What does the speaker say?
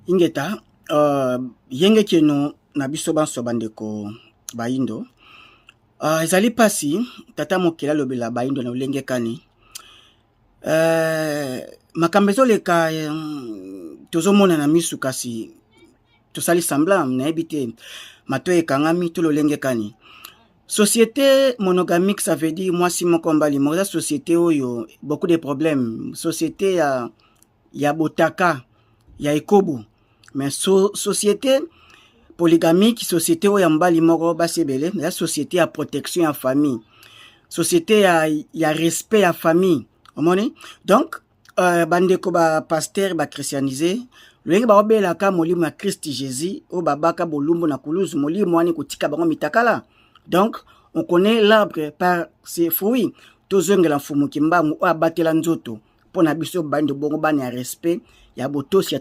Ingeta, yenge keno na biso banso bandeko bayindo. Ezali pasi tata mokeli alobela bayindo na lolenge kani. Makambo ezoleka tozomona na misu, kasi tosali semblant, nayebi te, matoi ekangami to lolenge kani. Société monogamique, ça veut dire mwasi moko mbali moko, eza société oyo beaucoup de problèmes, société ya botaka, ya ekobo. Mais société polygamique, société oyo ya mobali moko basi ebele, eza société ya protection ya famille, société ya respect ya famille. Omoni donc, bandeko bapasteur bachristianise, lolenge baobelaka molimo ya Christ Jésus oyo babaka bolumbu na kuluzu, molimo wana kotika bango mitakala. Donc on connaît l'arbre par ses fruits. Tozongela Mfumu Kimbangu oyo abatela nzoto mpo na biso bando, bongo bana ya respect, ya botosi ya